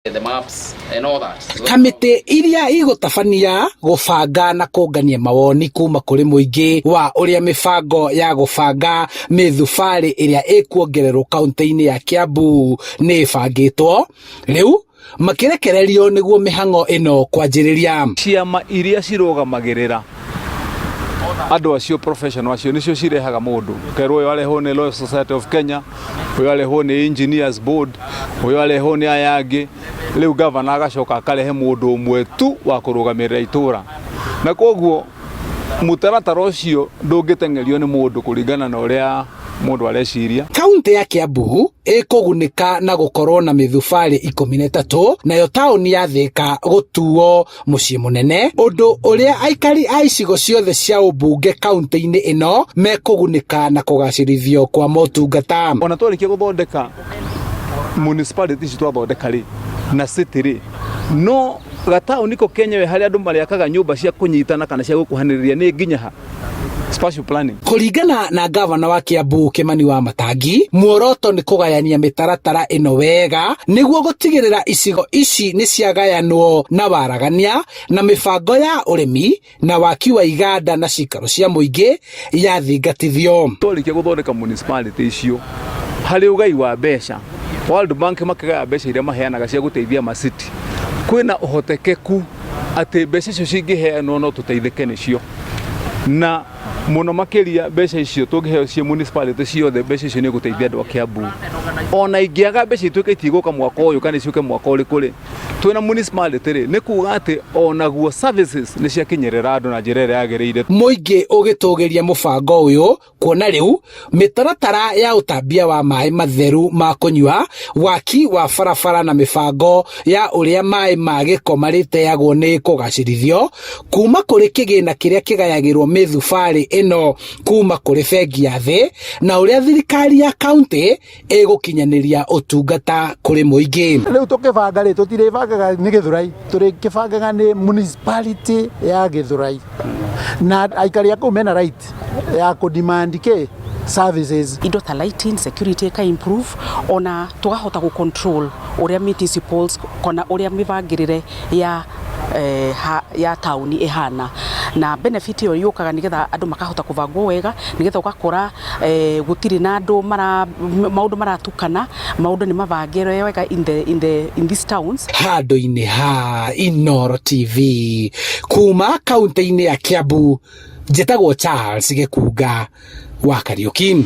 The maps and all that. So, Kamĩtĩ iria igũtabania gũbanga na kũngania mawoni kuma kũrĩ mũingĩ wa ũrĩa mĩbango ya gũbanga mĩthubarĩ ĩrĩa ĩkuongererwo kaunti-inĩ ya Kiambu nĩ ĩbangĩtwo rĩu makĩrekererio nĩguo mĩhang'o ĩno kwanjĩrĩria. Ciama iria cirũgamagĩrĩra andũ acio, professional acio, nĩcio cirehaga mũndũ kerwo ũyũ arehwo nĩ Law Society of Kenya, ũyũ arehwo nĩ Engineers Board, ũyũ arehwo nĩ aya angĩ. Rĩu gavana agacoka akarehe mũndũ ũmwe tu wa kũrũgamĩrĩra itũra, na koguo mũtaratara ũcio ndũngĩteng'erio nĩ mũndũ kũringana na ũrĩa mũndũ areciria. Kaunti ya Kiambu ĩkũgunĩka na gũkorwo na mĩthubarĩ 13, nayo taũni ya Thika gũtuo mũciĩ mũnene, ũndũ ũrĩa aikari a icigo ciothe cia ũmbunge kaunti-inĩ ĩno mekũgunĩka na kũgacĩrithio kwa motungata. Ona twarĩkia gũthondeka municipality ici twathondeka rĩ na city rĩ, no gataũni ko kenyewe harĩa andũ marĩakaga nyũmba cia kũnyitana kana cia gũkuhanĩrĩria nĩ nginya ha spatial planning. Kũringana na gavana wa Kiambu Kimani wa Matangi, muoroto nĩ kũgayania mĩtaratara ĩno wega nĩguo gũtigĩrĩra icigo ici nĩ ciagayanwo na waragania na mĩbango ya ũrĩmi na waki wa iganda na cikaro cia mũingĩ yathingatithio. Twarĩkia gũthondeka municipality icio, harĩ ũgai wa mbeca, World Bank makĩgaya mbeca iria maheanaga cia gũteithia macity, kwĩna ũhotekeku atĩ mbeca icio cingĩheanwo no tũteithĩke nĩcio, na mũno makĩria mbeca icio tũngĩheo ciĩ municipality ciothe, mbeca icio nĩ gũteithia andũ a Kiambu. Ona ingĩaga mbeca ituĩke itigũka mwaka ũyũ kana ciũke mwaka ũrĩkũ rĩ, twĩna municipality rĩ, nĩ kuga atĩ onaguo services nĩ ciakinyĩrĩra andũ na njĩra ĩrĩa yagĩrĩire. Mũingĩ ũgĩtũgĩria mũbango ũyũ kuona rĩu mĩtaratara ya ũtambia wa maĩ matheru ma kũnyua, waki wa barabara na mĩbango ya ũrĩa maĩ ma gĩko marĩteagwo nĩ kũgacĩrithio kuma kũrĩ kĩgĩna kĩrĩa kĩgayagĩrwo mĩthubarĩ ĩno kuma kũrĩ bengi ya thĩ, na ũrĩa thirikari ya kaunti ĩgũkinyanĩria ũtungata kũrĩ mũingĩ. Rĩu tũkĩbanga rĩ, tũtirĩbangaga nĩ Gĩthũrai, tũrĩkĩbangaga nĩ municipality ya Gĩthũrai, na aikari a kũu mena right ya kũ demand kĩ services. Indo ta lighting, security ĩka improve, ona tũkahota gũ control ũrĩa municipals kana ũrĩa mĩbangĩrĩre ya taũni ĩhana, na benefit ĩyo yũkaga nĩgetha andũ makahota kũbangwo wega, nĩgetha ũgakora gũtirĩ na andũ mara maũndũ maratukana, maũndũ nĩ mabangĩre wega in these towns. Handũ-inĩ ha Inoro TV kuma kaunti-inĩ ya Kiambu, njĩtagwo Charles Gĩkunga wa Kariũki.